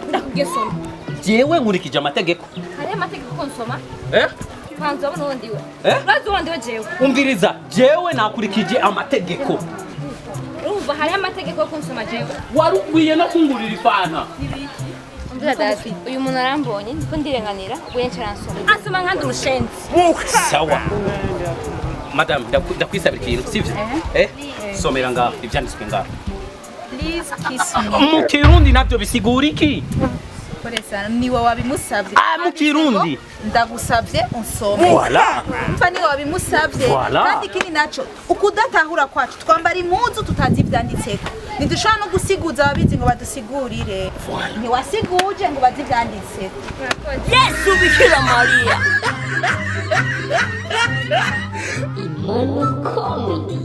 Ndakubwiye soma. Jewe nkurikije amategeko. Hariho amategeko ko nsoma. Eh? Banza ubona uwo ndiwe. Eh? Urazi uwo ndiwe jewe? Umviriza, jewe nakurikije amategeko. Urumva hariho amategeko yo kunsoma jewe. Wari ukwiye no kungurira ifanta. Umvira dadi, uyu muntu arambonye ndiko ndirenganira, ubwo yenshi aransoma, ansoma nkandi umushenzi. Sawa madamu, ndakwisabira ikintu, sivyo? Eh, somera ngaho ivyanditswe ngaho. Please kiss me. Mu Kirundi navyo bisigura iki? Pole sana, niwe wabimusabye. Ah, mu Kirundi. Ndagusabye unsome. Voilà. Umva, niwe wabimusabye. Voilà. Kandi ikindi naco, ukudatahura kwacu, twambara impuzu tutazi ivyanditseko, ntidushobora no gusiguza ababizi ngo badusigurire. Ntiwasiguje ngo bazi ivyanditseko. Yesu Bikira Mariya. Imana Comedy.